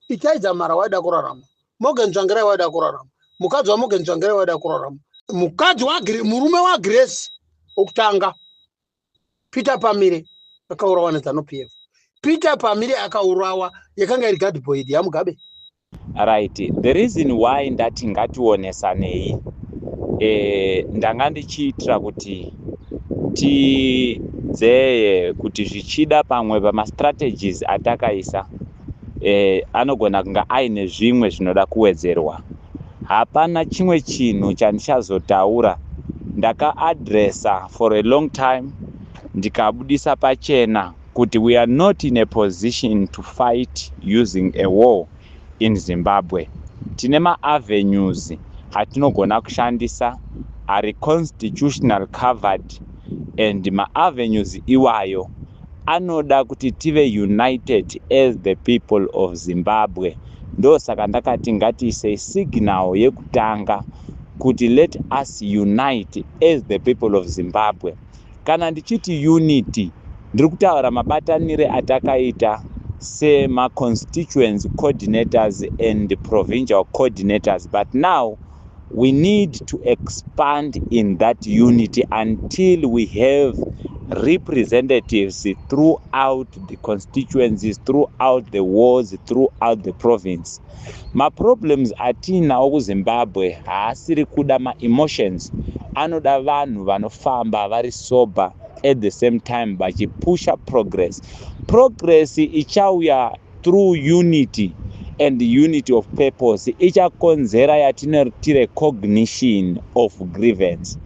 Itai Dzamara waida kurarama, Morgan Tsvangirai waida kurarama, mukadzi waMorgan Tsvangirai waida kurarama, mukadzi, murume waGrace wokutanga, Peter Pamire, akaurawa neZANU PF. Peter Pamire akaurawa, yakanga iri guard boy yaMugabe. Right, the reason why ndati ngationesanei, ndanga ndichiitira kuti tidzeye kuti zvichida pamwe pamastrategies atakaisa anogona kunge aine zvimwe zvinoda kuwedzerwa. Hapana chimwe chinhu chandichazotaura. Ndakaadresa for a long time, ndikabudisa pachena kuti we are not in a position to fight using a war in Zimbabwe. Tine maavenues atinogona kushandisa ari constitutional covered, and maavenues iwayo anoda kuti tive united as the people of Zimbabwe. Ndosaka ndakati ngatiisei signal yekutanga kuti let us unite as the people of Zimbabwe. Kana ndichiti unity, ndiri kutaura mabatanire atakaita semaconstituency coordinators and provincial coordinators, but now we need to expand in that unity until we have representatives throughout the constituencies, throughout the wards, throughout the province. Maproblems atinawo kuZimbabwe haasiri kuda maemotions, anoda vanhu vanofamba vari sober, at the same time vachipusha progress. Progress ichauya through unity and unity of purpose ichakonzera yatinoti recognition of grievance.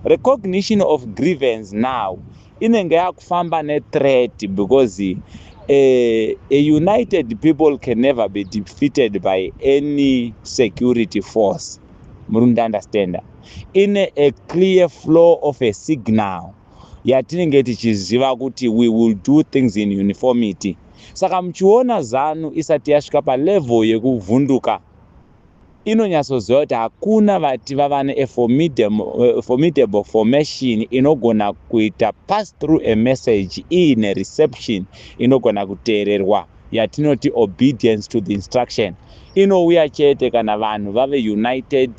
Recognition of grievance now inenge yakufamba nethreat, because a united people can never be defeated by any security force. Muri kundiunderstanda? Ine a clear flow of a signal yatinenge tichiziva kuti we will do things in uniformity. Saka muchiona ZANU isati yasvika palevel yekuvhunduka, inonyatsoziva kuti hakuna vati vava neaformidable formation inogona kuita pass through a message iine reception inogona kuteererwa, yatinoti obedience to the instruction. Inouya chete kana vanhu vave united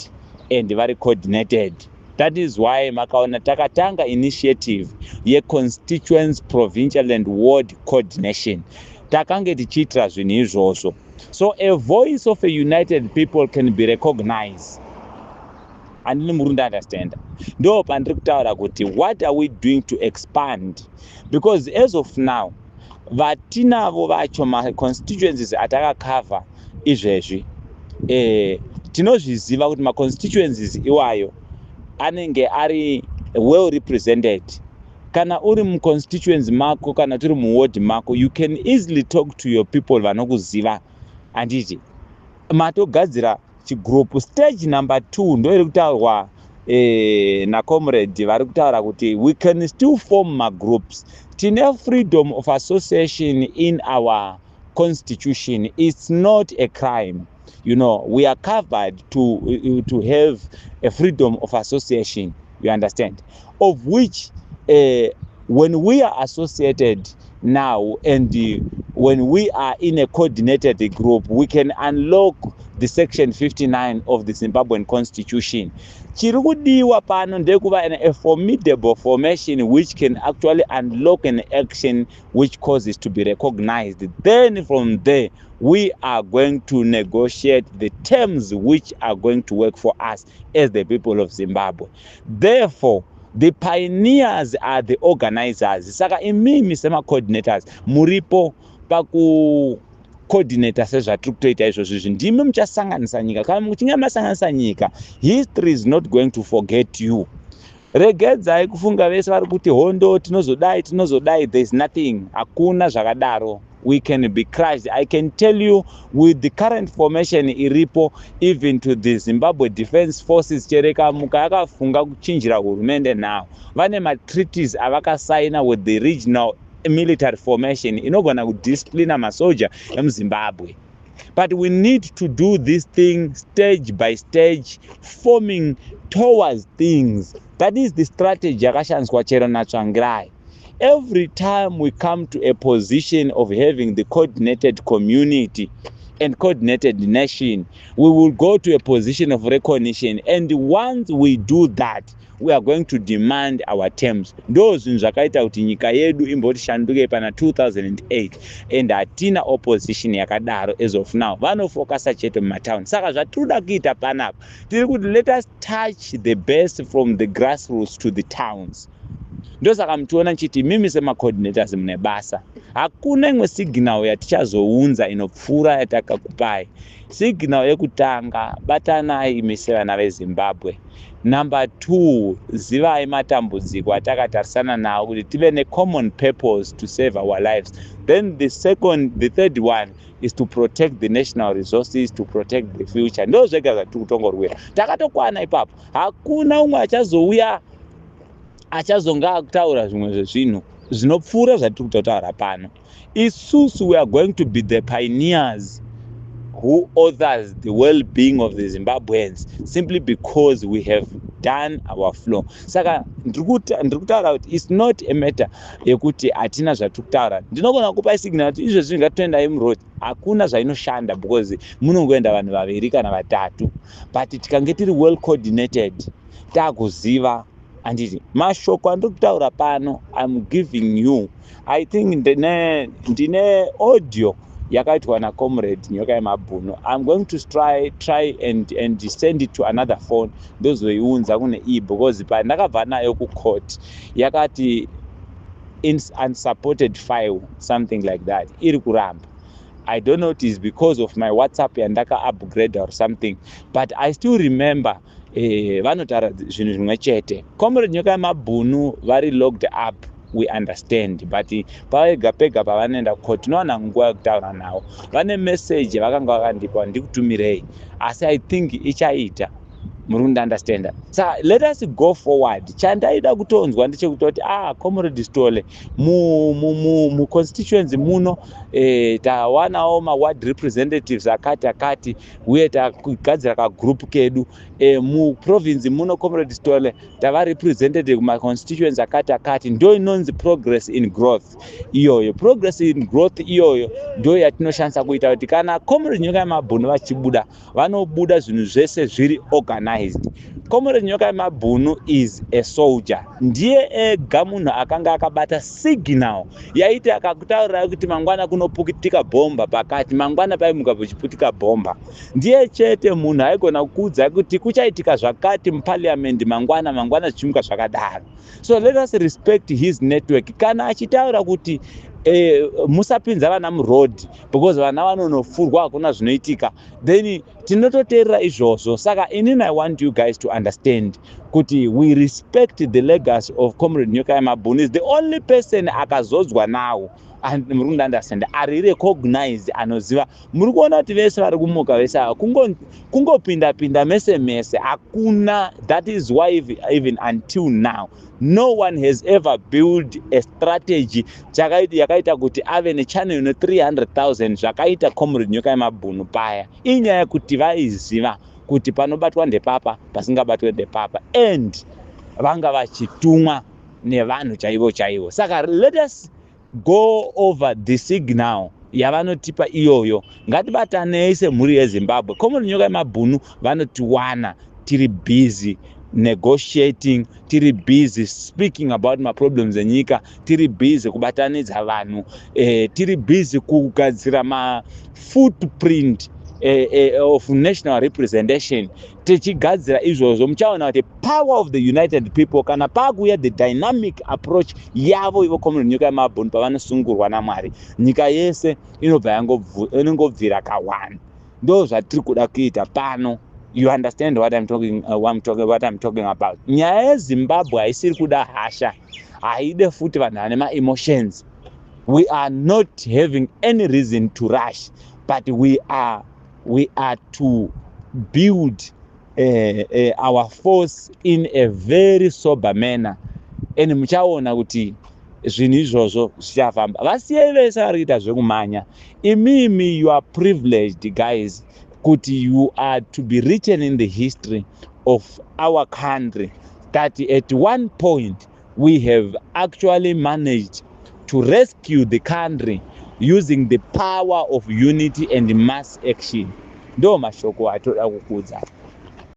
and vari coordinated. That is why makaona takatanga initiative yeconstituency, provincial and ward coordination. Takange tichiitira zvinhu izvozvo, so a voice of a united people can be recognized. Handini muri kundiunderstanda? Ndo pandiri kutaura kuti what are we doing to expand? Because as of now vatinavo vacho, maconstituencies atakakavha izvezvi, tinozviziva kuti maconstituencies iwayo anenge ari well represented. Kana uri muconstituency mako, kana turi muward mako, you can easily talk to your people vanokuziva, handiti? Matogadzira chigroup. Stage number 2 ndo iri kutaurwa nacomrade vari kutaura kuti we can still form magroups. Tine freedom of association in our constitution. It's not a crime. We are covered to have a freedom of association, you understand? Of which when we are associated now and when we are in a coordinated group, we can unlock the section 59 of the Zimbabwean Constitution. Chiri kudiwa pano ndekuva a formidable formation which can actually unlock an action which causes to be recognized. Then from there we are going to negotiate the terms which are going to work for us as the people of Zimbabwe. Therefore the pioneers are the organizers. Saka imimi semacoordinators muripo pakucoordinata sezvatiri kutoita izvozvo izvi, ndimi muchasanganisa nyika. Kana muchinge masanganisa nyika, history is not going to forget you. Regedzai kufunga vese vari kuti hondo tinozodai, tinozodai. There is nothing, hakuna zvakadaro. We can be crushed. I can tell you, with the current formation iripo, even to the Zimbabwe Defense Forces, chereka muka yakafunga kuchinjira hurumende now, vane matreaties avakasaina with the regional military formation inogona kudisciplina masoja emuZimbabwe. But we need to do this thing stage by stage, forming towards things. That is the strategy yakashandiswa chero naTsvangirai. Every time we come to a position of having the coordinated community, And coordinated nation. We will go to a position of recognition, and once we do that, we are going to demand our terms. Ndo zvinhu zvakaita kuti nyika yedu imboti shanduke pana 2008, and hatina opposition yakadaro as of now. Vanofocusa chete mumatown. Saka zvatiri kuita panapa, tiri kuti let us touch the best from the grassroots to the towns. Ndosaka muchiona nchiti imimi semacoordinators mune basa. Hakuna imwe signal yatichazounza inopfuura yatakakupai. Signal yekutanga, batanai imi sevana veZimbabwe. Number two, zivai matambudziko atakatarisana nawo kuti tive necommon purpose to save our lives. Then the third one is to protect the national resources, to protect the future. Ndo zvega zvatiri kutongorwira. Takatokwana ipapo. Hakuna umwe achazouya achazonga akutaura zvimwe zvezvinhu zvinopfuura zvatiri kutotaura pano. Isusu, we are going to be the pioneers who authors the well-being of the Zimbabweans, simply because we have done our flow. Saka ndiri kutaura kuti it's not a matter yekuti hatina zvatiri kutaura. Ndinogona kupa signal kuti izvezvi ngatoendai muroad, hakuna zvainoshanda because munongoenda vanhu vaviri kana vatatu. But tikange tiri well coordinated, taakuziva, handiti? Mashoko andiri kutaura pano, I'm giving you, I think ndine audio yakaitwa nacomrade Nyoka Yemabhuno. I'm going to try and send it to another phone, ndozoiunza kune iyi, because pandakabva nayo kucourt yakati unsupported file, something like that, iri kuramba. I don't know it is because of my WhatsApp yandaka upgrade or something, but I still remember vanotaura zvinhu zvimwe chete. Comrade Nyoka Yemabhunu vari locked up, we understand, but pavega pega pavanoenda kucourt tinowana nguva yekutaura navo. Vane message vakanga vakandipa, ndikutumirei, asi I think ichaita. Muri kundiunderstanda? Saka let us go forward. Chandaida kutonzwa ndechekutoti, ah, Comrade Stole, muconstituency muno tawanawo maward representatives akati akati, uye tagadzira kagroup kedu. Muprovince muno, Comrade Stole, tava representative kumaconstituency akati akati. Ndo inonzi progress in growth iyoyo. Progress in growth iyoyo ndo yatinoshandisa kuita kuti kana Comrade Nyoka Yemabhunu vachibuda, vanobuda zvinhu zvese zviri organized. Comrade Nyoka Yemabhunu is a soldier. Ndiye ega munhu akanga akabata signal yaiti akakutaurirai kuti mangwana kunoputika bhomba pakati, mangwana paimuka puchiputika bhomba. Ndiye chete munhu aigona kukuudzai kuti kuchaitika zvakati muparliament mangwana, mangwana zvichimuka zvakadaro. So let us respect his network. Kana achitaura kuti musapinza vana muroad because vana vanonofurwa, hakuna zvinoitika, then tinototeerera izvozvo. Saka inini I want you guys to understand kuti we respect the legacy of Comrade Nyoka Yemabhunu. Is the only person akazodzwa nawo. Muri kundiunderstand? Ari recognized, anoziva. Muri kuona kuti vese vari kumuka vese ava kungopinda pinda mese mese, hakuna. That is why even until now no one has ever built a strategy yakaita kuti ave nechannel ino 300 000 zvakaita Comrade Nyoka Yemabhunu paya. Inyaya yekuti vaiziva kuti panobatwa ndepapa, pasingabatwe ndepapa, and vanga vachitumwa nevanhu chaivo chaivo. Saka let us go over the signal yavanotipa iyoyo. Ngatibatanei semhuri yeZimbabwe. Comrade Nyoka Yemabhunu vanotiwana tiri busy negotiating, tiri busy speaking about maproblems enyika, tiri busy kubatanidza vanhu, tiri busy kugadzira mafootprint of national representation. Tichigadzira izvozvo, muchaona kuti power of the united people, kana paakuuya the dynamic approach yavo ivo Comrade Nyoka Yemabhunu, pavanosungurwa naMwari, nyika yese inobva inongobvira ka1. Ndo zvatiri kuda kuita pano. You understand what I'm talking about? Nyaya yeZimbabwe haisiri kuda hasha, haide futi vanhu vane maemotions. We are not having any reason to rush, but we are to build our force in a very sober manner, and muchaona kuti zvinhu izvozvo zvichafamba. Vasiyei vese vari kuita zvekumhanya. Imimi, you are privileged guys kuti you are to be written in the history of our country that at one point we have actually managed to rescue the country. Using the power of unity and mass action. Ndo mashoko atoda kukuudza.